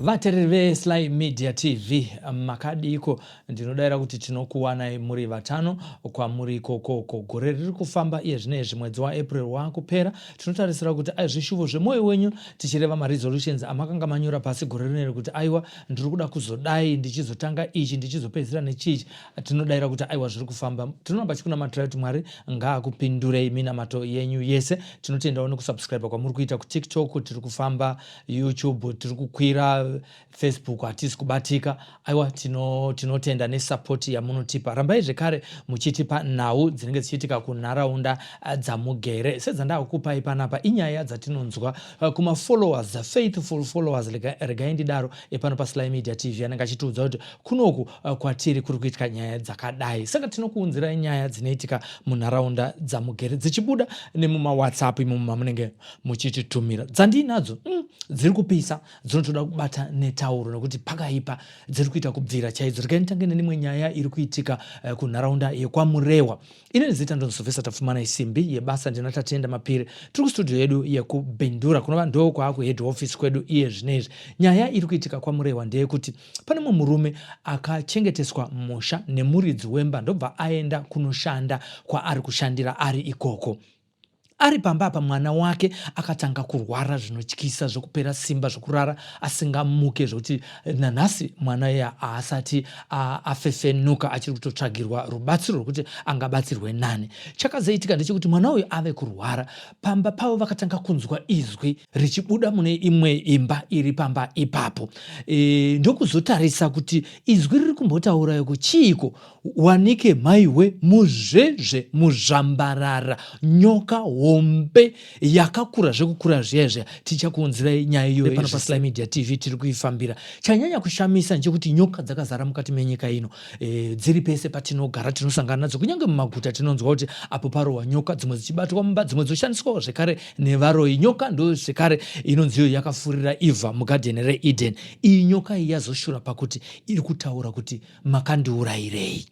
Vatereri veSly Media TV, makadiiko? Ndinodaira kuti tinokuwanai muri vatano kwamuri ikokoko. Gore riri kufamba iye zvino izvi, mwedzi waApril waakupera. Tinotarisira kuti zvishuvo zvemwoyo wenyu, tichireva maresolutions amakanga manyora pasi gore rineri kuti aiwa ndiri kuda kuzodai, ndichizotanga ichi, ndichizopedzisira nechichi, tinodaira kuti aiwa zviri kufamba. Tinoramba tichikunamatirai kuti Mwari ngaakupindurei minamato yenyu yese. Tinotendawo nekusubscribe kwamuri kuita kuTikTok, tiri kufamba, YouTube tiri kukwira, Facebook hatisi kubatika. Aiwa tinotenda nesupport yamunotipa. Rambai zvekare muchitipa nhau dzinenge dzichiitika kunharaunda dzamugere. Sedzandakupai panapa inyaya dzatinonzwa kumafollowers, faithful followers, regai ndidaro, epano paSly Media TV anenge achitiudza kuti kunoku kwatiri kuri kuitika nyaya dzakadai. Saka tinokuunzirai nyaya dzinoitika munharaunda dzamugere dzichibuda nemumawhatsapp imomo mamunenge muchititumira. Dzandiinadzo dziri kupisa, dzinotoda kubata netauro nekuti pakaipa, dziri kuita kubvira chaidzo. Regai nditange neimwe nyaya iri kuitika kunharaunda yekwaMurewa. Ini ndizita ndonzi Sylvester Tapfumanai Simbi yebasa ndina Tatenda Mapiri. Tiri kustudio yedu yekuBindura kunova ndo kwaakuhead office kwedu iye zvinezvi. Nyaya iri kuitika kwaMurewa ndeyekuti pane mumwe murume akachengeteswa musha nemuridzi wemba ndobva aenda kunoshanda kwaari kushandira ari ikoko. Ari pamba apa mwana wake akatanga kurwara zvinotyisa zvekupera simba zvekurara asingamuke zvekuti nanhasi mwana iye haasati afefenuka, achiri kutotsvagirwa rubatsiro rwekuti angabatsirwe nani. Chakazoitika ndechekuti mwana uyu ave kurwara pamba pavo vakatanga kunzwa izwi richibuda mune imwe imba iri pamba ipapo. Ndokuzotarisa kuti izwi riri kumbotaura yoko chiiko, wanike maiwe muzvezve muzvambarara nyoka hombe yakakura zvekukura zviya zviya. Tichakuunzirai nyaya iyoyo pano paSly Media TV, tiri kuifambira. Chanyanya kushamisa ndechekuti nyoka dzakazara mukati menyika ino, dziri pese patinogara tinosangana nadzo, kunyange mumaguta tinonzwa kuti apo parohwa nyoka, dzimwe dzichibatwa mumba, dzimwe dzoshandiswawo zvekare nevaroyi. Nyoka ndo zvekare inonzi iyo yakafurira Eva mugadheni reEden. Iyi nyoka iyi yazoshura pakuti iri kutaura kuti makandiurayirei.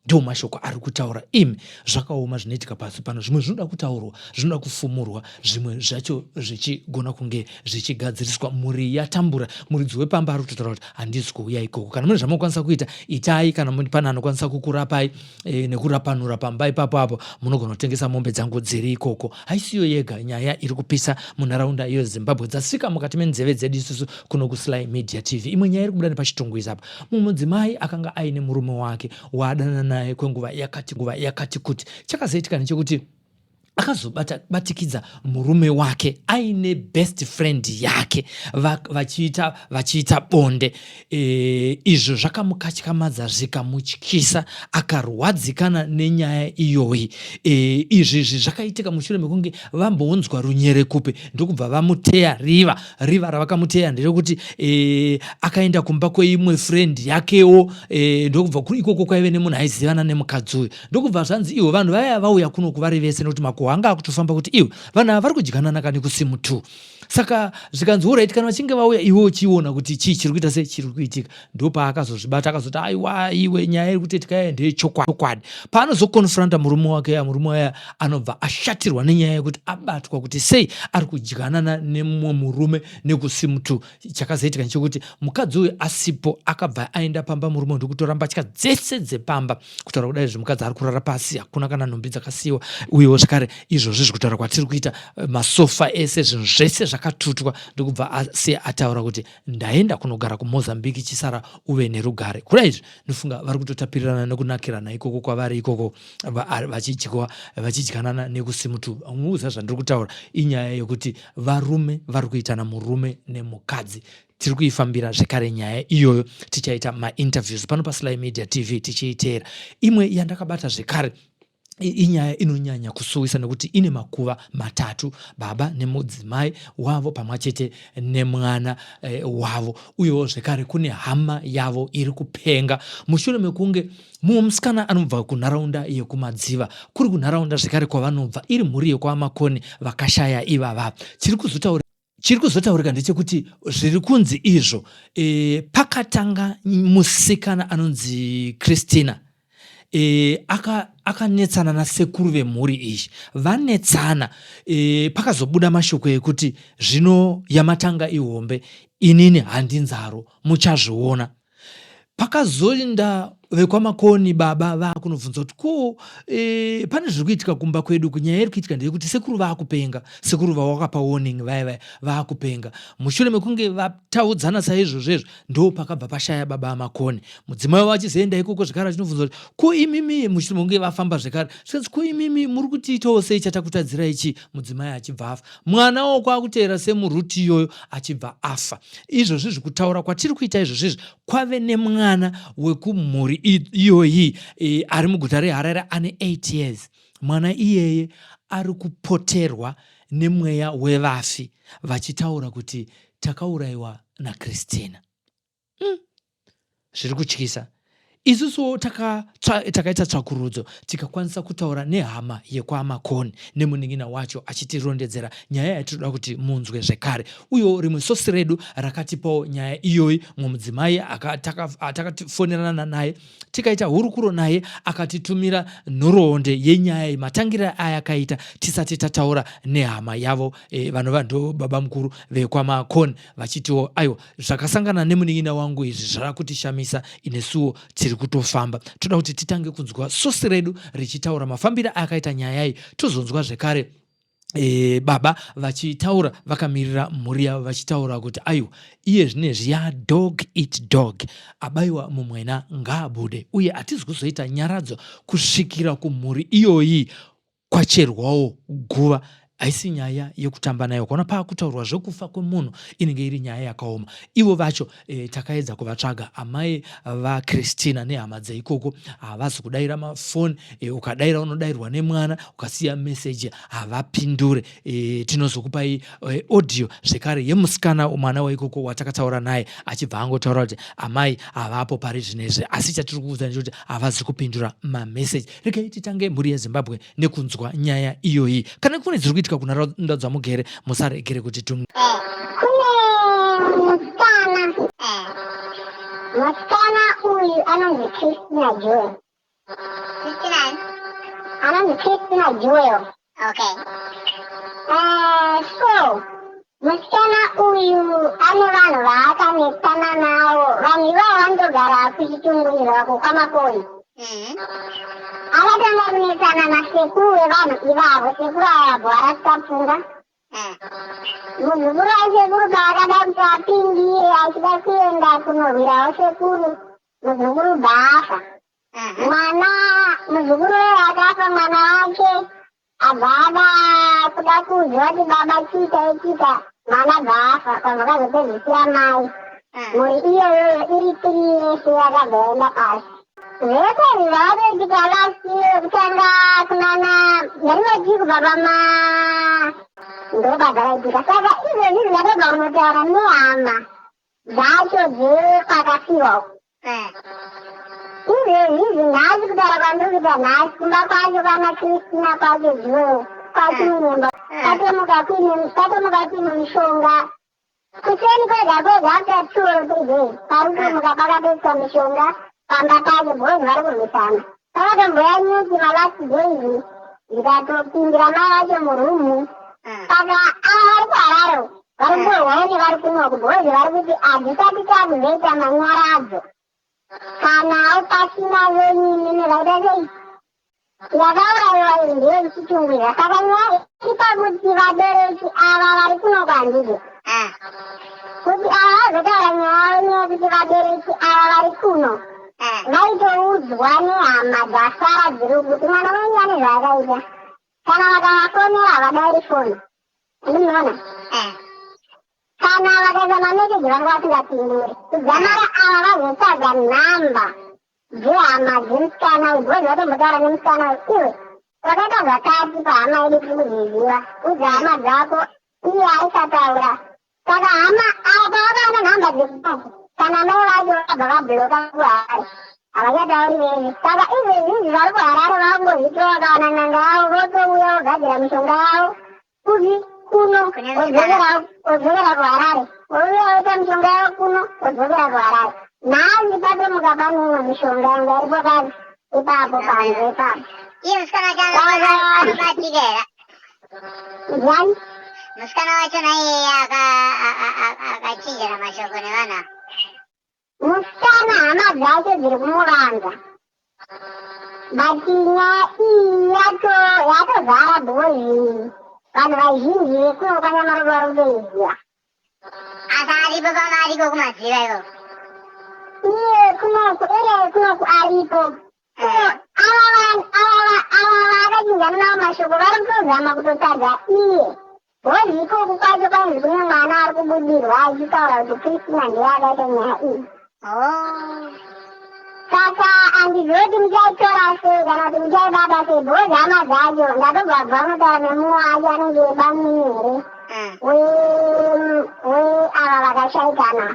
Ndiwo mashoko ari kutaura. Imi, zvakaoma zvinoitika pasi pano. Zvimwe zvinoda kutaurwa, zvinoda kufumurwa, zvimwe zvacho zvichigona kunge zvichigadziriswa. Mhuri yatambura, muridzi wepamba ari kutotaura kuti handisi kuuya ikoko. Kana mune zvamunokwanisa kuita itai, kana pane anokwanisa kukurapai nekurapanura pamba ipapo apo munogona kutengesa mombe dzangu dziri ikoko. Haisiyo yega nyaya iri kupisa munharaunda yeZimbabwe, dzasvika mukati menzeve dzedu isusu kuno kuSly Media TV. Imwe nyaya iri kubuda nepaChitungwiza apa, mumwe mudzimai akanga aine murume wake waadanana naye kwenguva yakati nguva yakati kuti. Chakazoitika ndechekuti akazobatikidza murume wake aine best friend yake vachiita vachiita bonde. Izvo zvakamukatyamadza zvikamutyisa, akarwadzikana nenyaya iyoyi. Izvi izvi zvakaitika mushure mekunge vambounzwa runyerekupe ndokubva vamuteya riva. Riva ravakamuteya nderekuti akaenda kumba kweimwe friend yakewo, ndokubva ikoko kwaive nemunhu aizivana nemukadzi uyu, ndokubva zvanzi ivo vanhu vaya vauya kuno kuvari vese, nekuti makuhwa anga akutofamba kuti iwe vanhu ava vari kudyanana kani kusimu 2. Saka zvikanzi alright, kana vachinge vauya iwe uchiona kuti chii chiri kuita sei, chiri kuitika. Ndopaakazozvibata akazoti aiwa iwe nyaya iri kutoitika yaya ndeyechokwadi. Paanozokonfronta murume wake ya murume waya anobva ashatirwa nenyaya yekuti abatwa kuti sei ari kudyanana nemumwe murume nekusimu 2. Chakazoitika ndechekuti mukadzi uyu asipo akabva aenda pamba murume ndokutora mbatya dzese dzepamba. Kutaura kudai izvi mukadzi ari kurara pasi, hakuna kana nhumbi dzakasiyiwa. Uyewo zvekare izvozvi zvekutaura kwatiri kuita, masofa ese, zvinhu zvese zvakatutwa, ndokubva asiya ataura kuti ndaenda kunogara kuMozambique, chisara uve nerugare. Kudai izvi ndofunga vari kutotapirirana nekunakirana ikoko kwavari ikoko, vachidyiwa vachidyanana nekusimutu. Muudza zvandiri kutaura inyaya yekuti varume vari kuitana murume nemukadzi. Tiri kuifambira zvekare nyaya iyoyo, tichaita mainterviews pano paSly Media TV tichiiteera. Imwe yandakabata zvekare inyaya inonyanya kusuwisa nekuti ine makuva matatu, baba nemudzimai wavo pamwe chete nemwana wavo. Uyewo zvekare kune hama yavo iri kupenga mushure mekunge mumwe musikana anobva kunharaunda yekuMadziva, kuri kunharaunda zvekare kwavanobva iri mhuri yekwaMakoni vakashaya ivava. Chiri kuzotaura Chiri kuzotaurika ndechekuti zviri kunzi izvo pakatanga musikana anonzi Christina. e, akanetsana aka nasekuru vemhuri iyi. Vanetsana e, pakazobuda mashoko ekuti zvino yamatanga ihombe, inini handinzaro, muchazviona. Pakazoenda vekwaMakoni baba vakunobvunza kuti ko e, pane zviri kuitika kumba kwedu kunyaya iri kuitika ndeyekuti sekuru vakupenga, sekuru vawakapa warning vaya vaya vakupenga. Mushure mekunge vataudzana saizvozvo izvo ndo pakabva pashaya baba aMakoni. Mudzimai wavo achizoenda ikoko zvekare achinobvunza kuti ko imimi, mushure mekunge vafamba zvekare zvikanzi ko imimi muri kutiitawo sei, chatakutadzirai chii? Mudzimai achibva afa, mwana wo kwakuteera semuruti iyoyo achibva afa. Izvozvi kutaura kwatiri kuita izvozvizvi kwave nemwana wekumhuri iyoyi e, ari muguta reHarare ane 8 years. Mwana iyeye ari kupoterwa nemweya wevafi vachitaura kuti takaurayiwa naChristina. Zviri kutyisa. Isusuwo takaita tsvakurudzo tikakwanisa kutaura nehama yekwaMakoni nemunin'ina wacho achitirondedzera nyaya yatinoda kuti munzwe zvekare. Uyewo rimwe sosi redu rakatipawo nyaya iyoyi, mumwe mudzimai takatifonerana naye tikaita hurukuro naye akatitumira nhoroonde yenyaya iyi matangira ayakaita tisati tataura nehama yavo e, vanova ndo baba mukuru vekwaMakoni vachitiwo aiwa zvakasangana nemunin'ina wangu izvi zvava kutishamisa, inesuwo tiri kutofamba. Toda kuti titange kunzwa sosi redu richitaura mafambiro akaita nyaya iyi, tozonzwa zvekare e, baba vachitaura vakamirira mhuri yavo vachitaura kuti aiwa iye zvinezvi ya dog eat dog, abayiwa mumwena ngaabude, uye hatizi kuzoita nyaradzo kusvikira kumhuri iyoyi kwacherwawo guva. Haisi nyaya yekutamba nayo, ukaona paakutaurwa zvekufa kwemunhu inenge iri nyaya yakaoma. Ivo vacho e, takaedza kuvatsvaga amai vaChristina nehama dzeikoko havazi kudaira mafoni e, ukadaira unodairwa nemwana, ukasiya meseji havapindure. E, tinozokupai e, audio zvekare yemusikana mwana waikoko watakataura naye achibva angotaura kuti amai havapo pari zvinezvi, asi chatiri kuudza ndechekuti havazi kupindura mameseji. Regai titange mhuri yeZimbabwe nekunzwa nyaya iyoyi. Kana kune dziri kuitika kunharaunda dzamugere musaregere kuti tum. Kune musikana, musikana uyu anonzi Christina Joel. Christina? Anonzi Christina Joel. Okay. So musikana uyu ane vanhu vaakanetsana navo, vanhu ivavo vanotogara kuChitungwiza kwaMakoni. Akatanga kunetsana nasekuru vevanhu ivavo, sekuru ava bwarasika pfungwa. Muzukuru wasekuru paakada kuti apindire achida kuenda kunorwirawo sekuru, muzukuru bva afa. Mwana muzukuru uyo akafa, mwana wake abva ada kuda kuudzwa kuti baba chiita ichiita, mwana bva afa. Kwazvakazopedzisira mai mhuri iyoyoyo iri tiri yese yakabva yaenda pasi. Zvese izvi zvakatoitika last year kutanga kunana ndaringati kubva pama ndopazvakaitika. Saka izvezvi zvingatobva kunotaura nehama dzacho dzekwakafiwa uku. Izvezvi izvi nhasi kutaura kwandiri kuita nhasi, kumba kwacho kwana Christina kwacho Joel kwaChimunyemba kwatomuka kuine mishonga. Kuseni kwega kwega after 2 or 3 days pari kutomuka pakatoiswa mishonga pamba pacho because vari kurwisana. Pakatomboya nyuchi malast days ndikatopindira mai vacho murumu. Saka ava vari kuHarare vari kutorwawo nevari kunoku because vari kuti hazvisati takuzoita manyaradzo kanawo pasina venyu imimi vaita sei yakaurayiwa iyi ndiyo ichiTungwiza. Saka nyaya iri pakuti vabereki ava vari kunoku handizvo kuti ava vazotaura nyaya yavo, nyaya yekuti vabereki ava vari kuno vaitoudzwa nehama dzasara dziri uku kuti mwana wenyu ane zvaakaita. Kana vakavafonera havadairi foni, andinoona. Kana vakaisa mameseji vanga vasingapinduri kudzamara ava vazotsvaga nhamba dzehama dzemusikana uyu because vatombotaura nemusikana uyu: iwe wakaita zvakati pahama yedu, tiri kuzviziva, udza hama dzako. Iye aisataura. Saka hama ava pavakaona nhamba dzekuti kana mai vacho vabva vabhuloka kuHarare, havachatauri vese. Saka izvezvi izvi vari kuHarare vakungozvitora, vakawana n'anga yavo votouya vogadzira mishonga yavo kupi kuno, wodzokera kuHarare, wouya woita mishonga yavo kuno, wodzokera kuHarare. Nhasi patomuka pane imwe mishonga yanga iripo kare. Ipapo panze ipapo. Iye musikana wacho anobatika here? Ndiani? Musikana wacho naiye akachinjana mashoko nevanhu. Musikana hama dzacho dziri kumuvanza. But nyaya iyi yato yatozara because vanhu vazhinji vekuno kwaNyamaropa vari kutoiziva. Asi aripo pamba ariko kumadziva ikoko. Iye kunoku area yekunoku aripo. So ava vanhu ava ava vaakachinjana navo mashoko vari kutozama kutotsvaga iye. Because ikoku kwacho kwainzi kune mwana ari kubudirwa achitaura kuti Christina ndiye akaita nyaya iyi. Oh. Saka handizivi kuti muchaitora sei kana kuti muchaibata sei because hama dzacho ndatobva bva unotaura nemumwe wacho anenge bamunini here weava vakashaikana.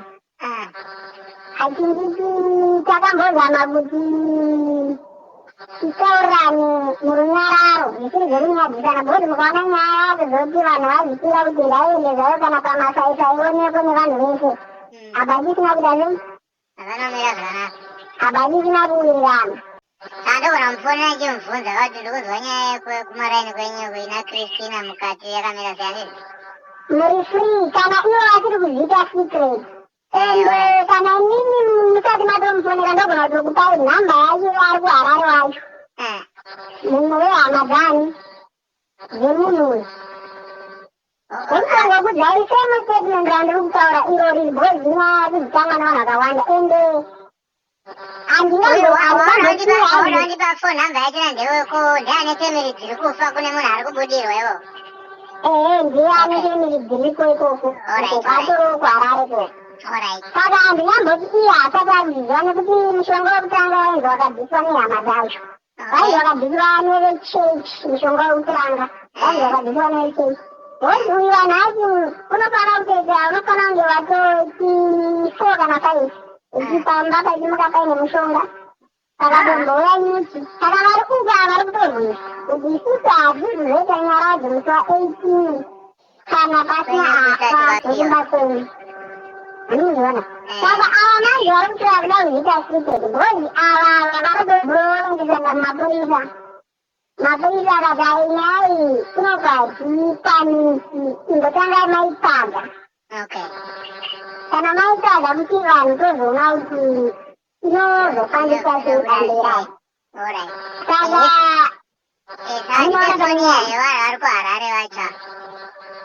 Achinditi takambozama kuti titaurirane murunyararo zvisiri zvekunyadzisana because mukaona nyaya yakuzoti vanhu vazvipira kuti ngaiende zvayo kana pamasaisai ionekwe nevanhu vese apa chisina kuita sei. Havana kumira zvakanaka. Apa chisina kuwirirana. Saka ndogona kumufonera ndichimubvunza kuti ndikunzwa nyaya yekumaraini kwenyu kuina Christina mukati yakamira sei handiti? Muri free kana ivo vasiri kuzviita secret. And kana imimi musati matomufonera ndogona kutokupai nhamba yacho ari kuHarare wacho. Mumwe wehama dzani dzemunhu uyu. Ndinofanirwa kudza iri same statement randiri kutaura irori because inyaya yakuzikanwa nevanhu vakawanda ende Wandipa phone number yacho nandeweko ndiane family dziri kufa kune munhu ari kubudirwa ivo. Ehe ndiye ane family dziriko ikoko. Atoro kuHarare ko. Saka handingamboti iye haasati azviziva nekuti mushonga wekutanga wainzi wakabviswa nehama dzacho. Vainzi vakabviswa nevechechi mushonga wekutanga. Vainzi vakabviswa nevechechi. Hozi uyu vanhu achi unofanira kutoita unofanira kunge watoti four kana five uchifamba pachimuka paine mushonga. Pakatombouya nyuchi. Saka vari kuga vari kutorwisa kuti isusu hatisi kuzoita nyaradzo musi wa 18 kana pasina afa wekumba kwenyu. Handizviona. Saka ava manje vari kutora kuda kuzviita secret because ava vari kutoendesa kumapurisa. Mapurisa akati ai nyaya iyi inobva hatikwanisi imbotangai maitsvaga. Okay. Kana maitsvaga kuti vanhu tozoona kuti inozofambiswa sei pamberi apo. Alright. Saka Saka foni yayo vari kuHarare vacho.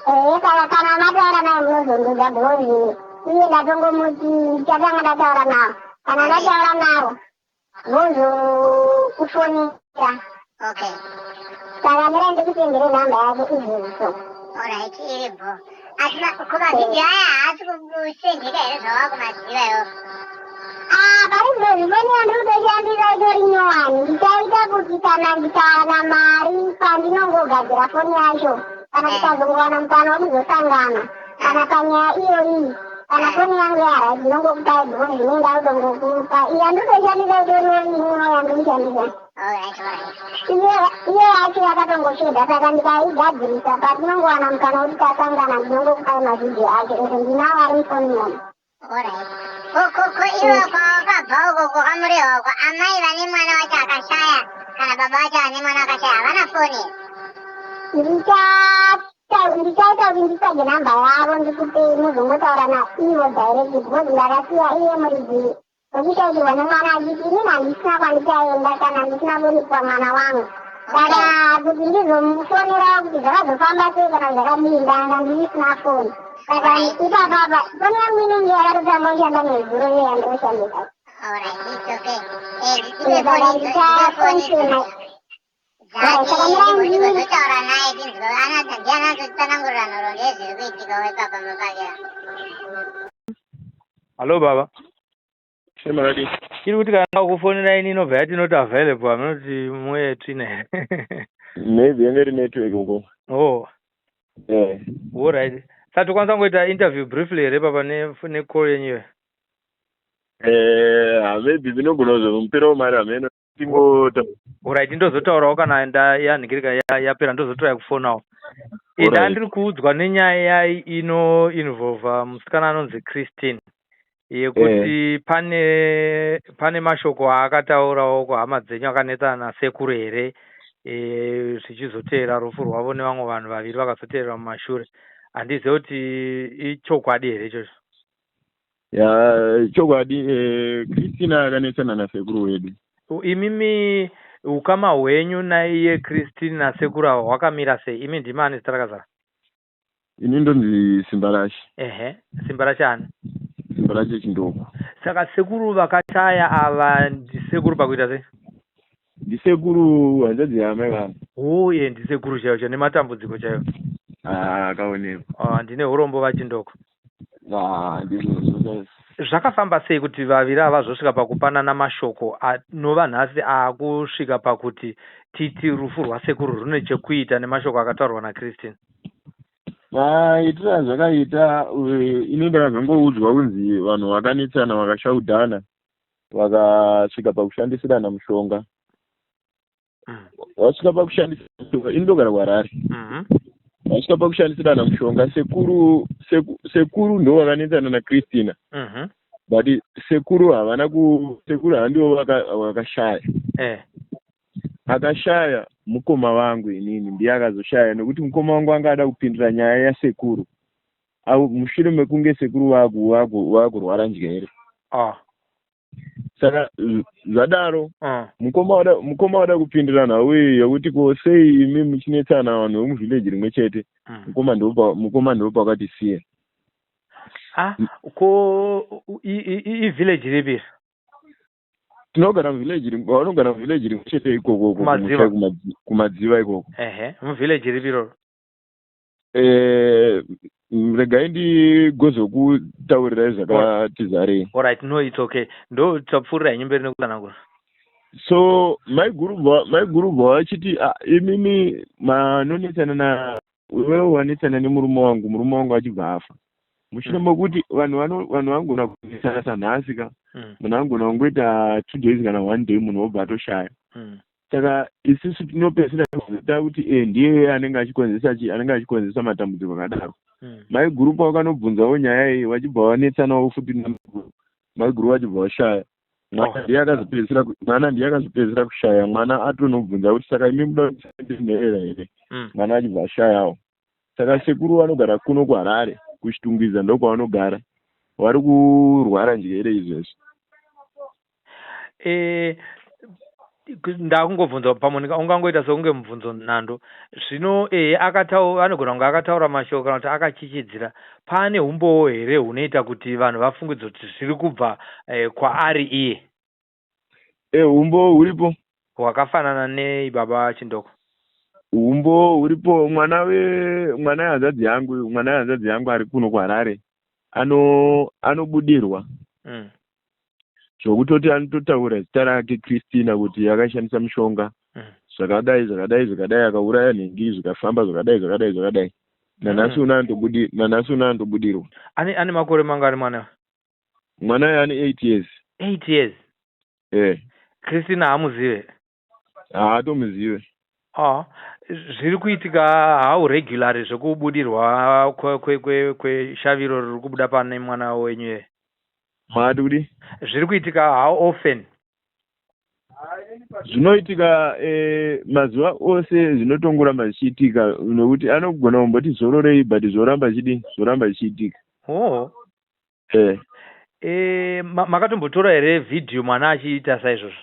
Ehe saka kana mataura naye munozondiudza because iye ndatongomuti ndichatanga ndataura nawo. Kana ndataura nawo vozokufonera. Okay. Saka mira ndikusendere nhamba yake izvozvi so. Alright, iri bho. Asi kumavideo aya haasi kusendeka here zvawava kumaziva iwo? Ah, pari zvino foni yandiri kutoshandisa itori nyowani. Ndichaita kuti kana ndikawana mari pandinongogadzira foni yacho, kana tikazongowana mukana wekuzosangana, kana panyaya iyoyi, kana foni yangu yaright ndinongokupai because ndinenge ndakutongokupa. Iyi yandiri kutoshandisa itoriwo imwewo yandiri kushandisa. Alright, alright. Iyo yacho yakatongoshedha saka ndikaigadzirisa patinongowana mukana wekuti tasangana ndinongokupai mavhidhiyo acho ese ndinawo ari mufoni momo. Alright. Ko iwe kwawakabva uko kwakamurehwa uko amai vane mwana wacho akashaya kana baba vacho vane mwana akashaya havana foni here? Ndichaita kuti nditsvage nhamba yavo ndikupei muzongotaura naivo direct because ndakasiya iye muridzi wechishaikirwa nemwana achiti inini handisina kwandichaenda kana ndisina kuripwa mwana wangu. Saka kuti ndizomufonerawo kuti zvakazofamba sei kana zvakadii ndanga ndisina foni. Saka ipapapa foni yangu inenge yakatotanga kushanda nezuro iyo yandoshandisa. Alright, it's okay. Ndipe foni Saka ndipe foni ndichakonfirma. dzake Saka mirai ndigozotaura naye tinzwe ndiye anatotsanangurira nhoroondo yezviri kuitika ipapa mupakira. Hallo baba. Makadii? Chiri kuti kana kufonera ini inobva yati not available hamunoti muye tsvina here? Maybe yanga iri network uko. Oh, alright. Saka tokwanisa kungoita interview briefly here papa necall yenyu iyoyo? Maybe vinogona kuzomupirawo mari hameno tingota. Alright, ndozotaurawo kana yanhingirika yapera ndozotora kufonawo. Alright. Ndandiri kuudzwa nenyaya ino involva musikana anonzi Christine. Yekuti pane pane mashoko aakataurawo kuhama dzenyu akanetsana nasekuru here, zvichizoteera rufu rwavo nevamwe vanhu vaviri vakazoteerera mumashure. Handizive kuti ichokwadi here ichocho. Ya, chokwadi, Christina akanetsana nasekuru wedu. Imimi ukama hwenyu naiye Christine nasekuru ava hwakamira sei? Imi ndimi ani zita rakazara? Ini ndonzi Simbarashe. Ehe, Simbarashe ani? Simbarashe Chindoko. Saka sekuru vakashaya ava ndisekuru pakuita sei? Ndisekuru hanzvadzi yaamai vangu. Uye ndisekuru chaivo chaivo, nematambudziko chaivo. Ah, akaonekwa. Ah, ndine urombo, vaChindoko. Ah, ndizvozvo chaizvo. Zvakafamba sei kuti vaviri ava vazosvika pakupanana mashoko anova nhasi aakusvika pakuti titi rufu rwasekuru rune chekuita nemashoko akataurwa naChristine? Maitiro azvakaita, ini ndakazongoudzwa kunzi vanhu vakanetsana, vakashaudhana, vakasvika pakushandisirana mushonga. Vasvika pakushandisa mushonga, ini ndogara kuHarare. Vasvika pakushandisirana mushonga, sekuru sekuru ndo vakanetsana naChristina. But sekuru havana ku sekuru handivo vakashaya. Akashaya mukoma vangu, inini ndiye akazoshaya, nekuti mukoma wangu anga ada kupindura nyaya yasekuru au mushure mekunge sekuru vakurwara njere. Saka zvadaro, mukoma wada kupindura nhau iyi yekuti ko sei imi muchinetsana, vanhu vemuvhileji rimwe chete. Mukoma ndo pakatisiya. Ah, ko ivillage ripi? Tinogara muvhileji, vanogara muvhileji rimwe chete ikoko Kumadziva. Kumusha kuMadziva ikoko. Ehe, muvillage ripi iroro? Regai ndigozokutaurirai zvakati zarei. Alright, no, it's okay, ndo tapfuurira henyu mberi nekutsanangura. So maiguru bva vachiti, "Ah, imimi manonetsana na iwewe, wanetsana nemurume wangu, murume wangu achibva afa," mushure mekuti vanhu vangona kunetsana sanhasi ka. Munhu angona kungoita 2 days kana one day, munhu wobva atoshaya. Saka isusu tinopedzisira ta kuti ndiye anenge achikonzesa chi anenge achikonzesa matambudziko akadaro. Maiguru pavakanobvunzawo nyaya iyi, vachibva vanetsanawo futi namaiguru, maiguru vachibva vashaya. Mwana mwana ndiye akazopedzisira kushaya. Mwana atonobvunza kuti, "Saka imi muda kuti nherera here?" Mwana achibva ashayawo. Saka sekuru vanogara kuno kuHarare, kuChitungwiza ndokwavanogara, vari kurwara njere izvezvi. Ndakungobvunza pamwe ungangoita sekunge mubvunzo nhando zvino. Anogona kunge akataura mashoko kana kuti akachichidzira. Pane umbowo here hunoita kuti vanhu vafungidze kuti zviri kubva kwaari iye? Umbowo huripo. Hwakafanana nei, baba Chindoko? Umbowo huripo. Mwana wehanzvadzi yangu ari kuno kuHarare anobudirwa zvokutoti anototaura zita rake Christina kuti akashandisa mushonga zvakadai, zvakadai, zvakadai, akauraya nhingi, zvikafamba zvakadai, zvakadai, zvakadai. Nanhasi nanhasi uno anotobudirwa. Ane makore mangani mwana? Mwana uyo ane 8 years. 8 years? Eh. Christina hamuzive? Haatomuzive. Ah, zviri kuitika how regularly zvekubudirwa kweshaviro riri kubuda pane mwana wenyu ye? Mati kuti? Zviri kuitika how often? Zvinoitika mazuva ose, zvinotongoramba zvichiitika, nokuti anogona kumboti zororei, but zvoramba zvichidi zvoramba zvichiitika. Oh. Eh. Makatombotora here vhidhiyo mwana achiita saizvozvo?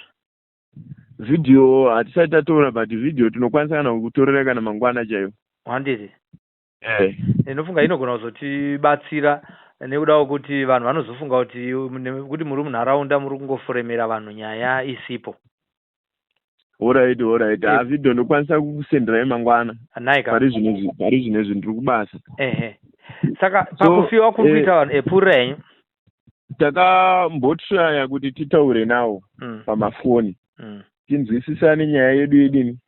Vhidhiyo hatisati tatora, but vhidhiyo tinokwanisa kana kutorera kana mangwana chaiyo. Handiti? Eh. Ndinofunga inogona kuzotibatsira nekuda kwekuti vanhu vanozofunga kuti nekuti muri munharaunda muri kungofuremera vanhu nyaya isipo. Alright. Ha, vhidhiyo ndokwanisa kukusenderai mangwana. Nhaika. Pari zvinezvi ndiri kubasa. Ehe, saka pakufiwa kuri kuita vanhu, epfuurira henyu. Takambotraya kuti titaure nawo pamafoni, tinzwisisane nyaya yedu yedini,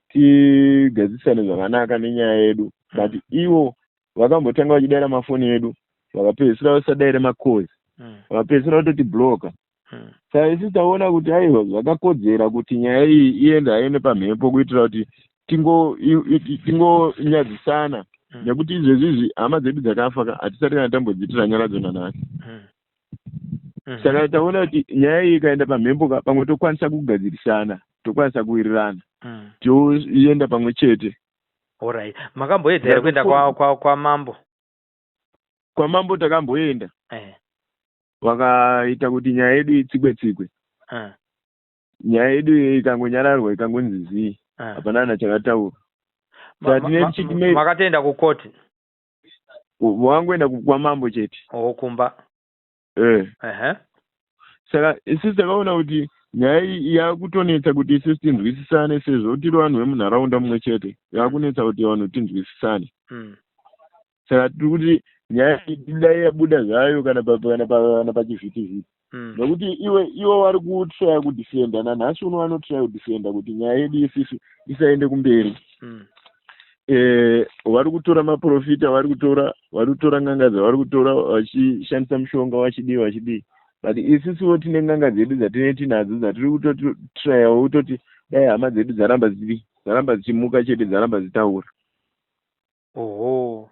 tigadzisane zvakanaka nenyaya yedu, but ivo vakambotanga vachidaira mafoni edu, vakapedzisira vasadaire macalls, vakapedzisira vatotibloka. Saka isi taona kuti aiwa, zvakakodzera kuti nyaya iyi iende hayo nepamhepo kuitira kuti tingonyadzisana, nekuti izvezvizvi hama dzedu dzakafa ka, hatisati kana tambodziitira nyaradzo nanhasi. Saka taona kuti nyaya iyi ikaenda pamhepo ka pamwe tokwanisa kugadzirisana, tokwanisa kuwirirana, toenda pamwe chete. Alright. Makamboedza here kuenda kwa, kwa, kwa mambo? Kwamambo takamboenda. Vakaita kuti nyaya yedu itsikwe tsikwe. Nyaya yedu iyi ikangonyararwa ikangonzi zii. Hapana kana chakataurwa. Saka tine tichiti Makatoenda kukoti? Wangoenda kwamambo chete. Oh, kumba. Saka isusu takaona kuti nyaya iyi yakutonetsa kuti isusu tinzwisisane sezvo tiri vanhu vemunharaunda mumwe chete. Yakunetsa kuti vanhu tinzwisisane. Saka tiri kuti nyaya iyi dai yabuda zvayo kana kana pachivhitivhiti. Nekuti iwe ivo vari kutraya kudefenda nanhasi uno vanotraya kudefenda kuti nyaya yedu isusu isaende kumberi. Vari kutora maprofita, vari kutora n'anga dzavari kutora vachishandisa mushonga vachidii vachidii, but isusuwo tine n'anga dzedu dzatinee tinadzo dzatiri kutotrayawo kutoti dai hama dzedu dzaramba dzidii, dzaramba dzichimuka chete, dzaramba dzitaura. Oho.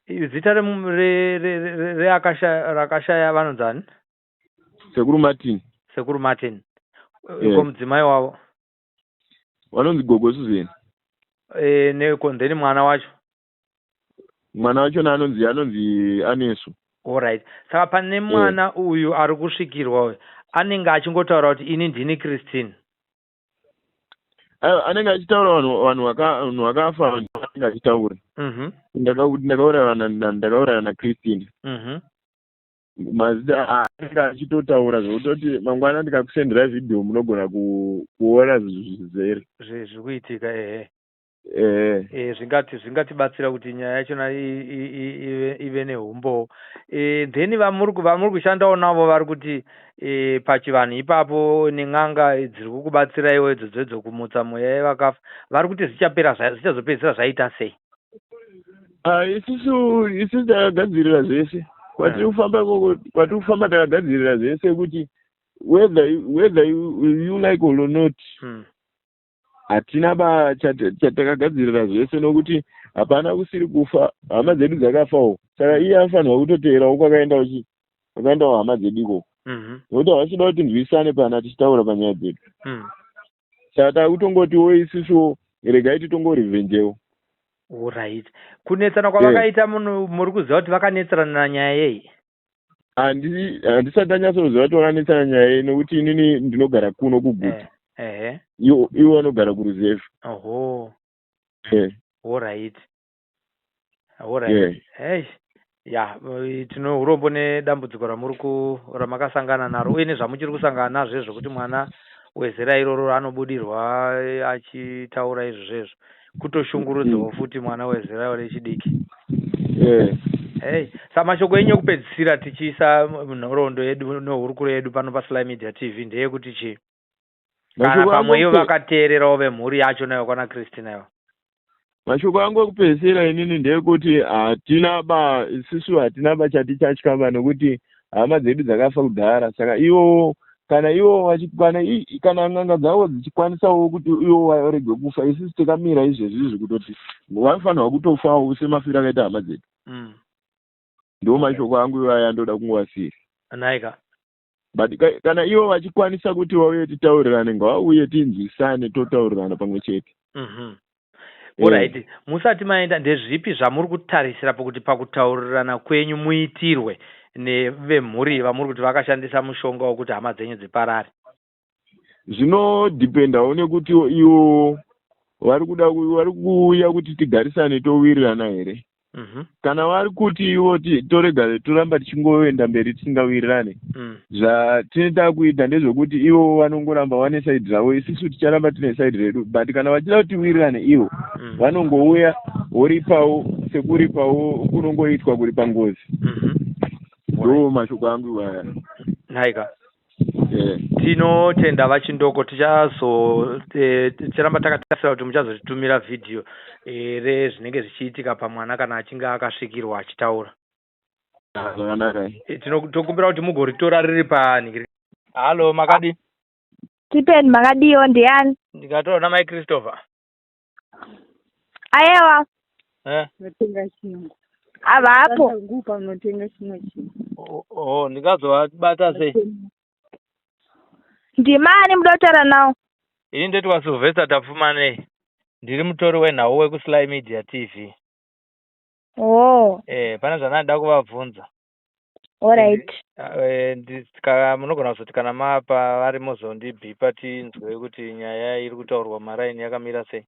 Zita rakashaya vanonzani? Sekuru Martin. Sekuru Martin. Ko mudzimai wavo? Vanonzi Gogo Susan. Then mwana wacho? Mwana wachona anonzi Anesu. Alright. Saka pane mwana uyu ari kusvikirwa uyu anenge achingotaura kuti ini ndini Christine. Aiwa, anenge achitaura vanhu vakafa, vanhu anenge achitaura. Ndakauraya naChristine. Mazita anenge achitotaura zvekutoti mangwana ndikakusendera vhidhiyo munogona kuona zvizere. Zviri kuitika, ehe. Zvingatibatsira kuti nyaya yachona ive neumbowo. Then vamuri kushandawo navo vari kuti pachivanhu ipapo nen'anga dziri kukubatsiraiwo idzodzo idzo kumutsa mweya yevakafa, vari kuti zvichapera zvichazopedzisira zvaita sei? Isusu takagadzirira zvese kwatiri kufamba ikoko, kwatiri kufamba takagadzirira zvese kuti whether you like or not, hatina ba chatakagadzirira zvese nokuti hapana kusiri kufa, hama dzedu dzakafawo. Saka iye anofanirwa kutoteerawo kwakaendawo hama dzedu ikoko, nokuti havachida kuti tinzwisane pana tichitaura panyaya dzedu. Saka takutongotiwo isusuwo regai titongorivenjewo. Alright. Kunetsana kwavakaita, muri kuziva kuti vakanetsana nyaya yei? Handisati ndanyatsoziva kuti vakanetsana nyaya yei, nokuti inini ndinogara kuno kuGuta, ivo vanogara kuruzevha. Oho. Alright. Hey. Ya, tine urombo nedambudziko ramuri ku ramakasangana naro uye nezvamuchiri kusangana nazvo izvo, kuti mwana wezera iroro anobudirwa achitaura izvo zvezvo, kutoshungurudzwawo futi mwana wezera rechidiki. Hey, saka mashoko enyu ekupedzisira tichiisa nhoroondo yedu nehurukuro yedu pano paSly Media TV ndeyekuti chii? Kana pamwe ivo vakateererawo vemhuri yacho nayo kwana Christina ivo. Mashoko angu ekupedzisira inini ndeyekuti hatina ba, isusu hatina ba chatichatya ba, nokuti hama dzedu dzakafa kudhara. Saka ivo kana ivo kana n'anga dzavo dzichikwanisawo kuti ivo varege kufa, isusu takamira izvezvi izvi kutoti vanofanirwa kutofawo semafiro akaita hama dzedu. Ndo mashoko angu iwayo andoda kungovasiyira. Nhaika. But kana ivo vachikwanisa kuti vauye titaurirane, ngavauye tinzwisane, totaurirana pamwe chete. Alright, musati maenda, ndezvipi zvamuri kutarisira pakuti pakutaurirana kwenyu muitirwe nevemhuri vamuri kuti vakashandisa mushonga wekuti hama dzenyu dziparare? Zvinodhipendawo nekuti ivo vari kuda vari kuuya kuti tigarisane towirirana here. Kana vari kuti ivo torega toramba tichingoenda mberi tisingawirirane, zvatineta kuita ndezvekuti ivo vanongoramba vane side ravo, isusu ticharamba tine side redu. But kana vachida kuti tiwirirane ivo, vanongouya woripawo sekuripawo kunongoitwa kuripa ngozi. Ndo mashoko angu iwaya. Nhaika. Tinotenda VaChindoko, tichazo ticharamba takatarisira kuti muchazotitumira vhidhiyo rezvinenge zvichiitika pamwana kana achinge akasvikirwa achitaura. Zvakanaka. Tokumbira kuti mugoritora riri panhingiri. Halo, makadi? Tipeni, makadiwo? Ndiani? Ndikataura namai Christopher? Ayewa. Eh? Unotenga chingwa. Avapo. Ngupa unotenga chimwe chinhu. Oh, ndingazovabata sei? Ndimani muda kutaura nawo? Ini ndetwa Sylvester Tapfumanei. Ndiri mutori wenhau wekuSly Media TV. Oh, Eh, pane zvandinoda kuvabvunza. alright. Eh, munogona kuzoti kana mapa vari mozondibhipa tinzwe kuti nyaya iri kutaurwa maraini yakamira sei.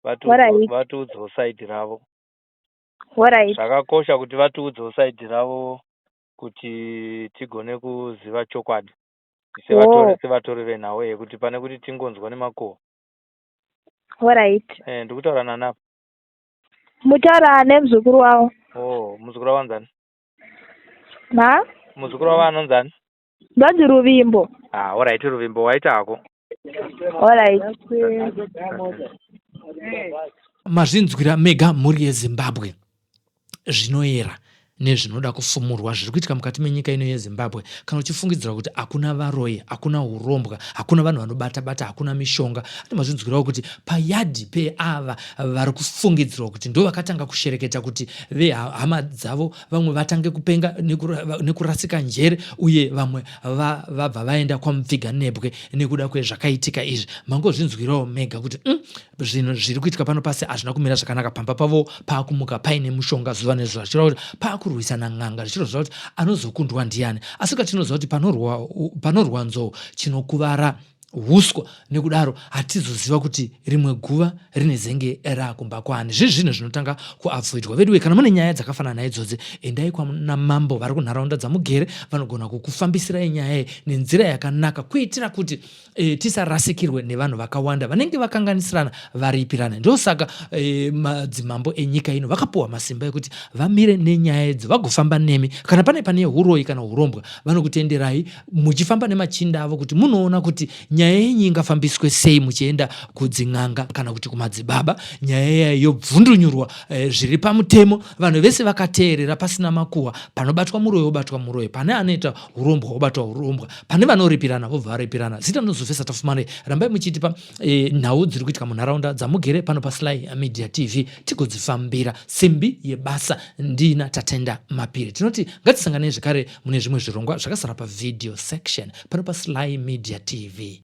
Alright. Vatiudzewo saidhi ravo. Alright. Zvakakosha kuti vatiudzewo saidhi ravo kuti tigone kuziva chokwadi. Oh. Sevatori venhau yekuti pane kuti tingonzwa nemakuhwa. Alright. Eh, ndikutaura nani apa? Mutaura nemuzukuru wavo. Oh, muzukuru wavo anonzani? Ma? Muzukuru wavo anonzani? Ndonzi Ruvimbo. Ah, alright Ruvimbo, waita hako. Alright. Mazvinzwira mega mhuri yeZimbabwe zvinoera nezvinoda kufumurwa zviri kuitika mukati menyika ino yeZimbabwe. Kana uchifungidzira kuti hakuna varoyi, hakuna hurombwa, hakuna vanhu vanobata bata, hakuna mishonga, ati mazvinzwirawo kuti payadhi peava vari kufungidzirwa kuti ndo vakatanga kushereketa kuti vehama dzavo vamwe vatange kupenga nekurasika njere uye vamwe vabva vaenda kwamupfiga nebwe nekuda kwezvakaitika izvi. Mangozvinzwirawo mega kuti zvinhu zviri kuitika pano pasi hazvina kumira zvakanaka. Pamba pavo paakumuka paine mushonga zuva nezuva, zvichireva kuti paakurwisana n'anga, zvichireva kuti anozokundwa ndiani. Asi katinoziva kuti panorwa nzou chinokuvara huswa, nekudaro hatizoziva kuti rimwe guva rinezenge raakumba kwani. Zviri zvinhu zvinotanga kuavoidwa veduwe. Kana mune nyaya dzakafanana naidzodzi, endai kwana mambo vari kunharaunda dzamugere, vanogona kukufambisirai nyaya iyi nenzira yakanaka kuitira kuti tisarasikirwe nevanhu vakawanda vanenge vakanganisirana varipirana. Ndosaka madzimambo enyika ino vakapuwa masimba ekuti vamire nenyaya idzi vagofamba nemi. Kana pane huroyi kana hurombwa, vanokutenderai muchifamba nemachinda avo kuti munoona kuti nyaya yenyu ingafambiswe sei muchienda kudzin'anga kana kuti kumadzibaba. Nyaya iyayo yobvundunyurwa zviri pamutemo, vanhu vese vakateerera pasina makuhwa. Panobatwa muroyi wobatwa muroyi, pane anoita hurombwa wobatwa hurombwa, pane vanoripirana vobva varipirana. Zita ndinozofesa Tafumane. Rambai muchitipa nhau dziri kuitika munharaunda dzamugere pano paSly Media TV tigodzifambira. Simbi yebasa ndina Tatenda Mapiri. Tinoti ngatisanganei zvekare mune zvimwe zvirongwa zvakazara pavideo section pano paSly Media TV.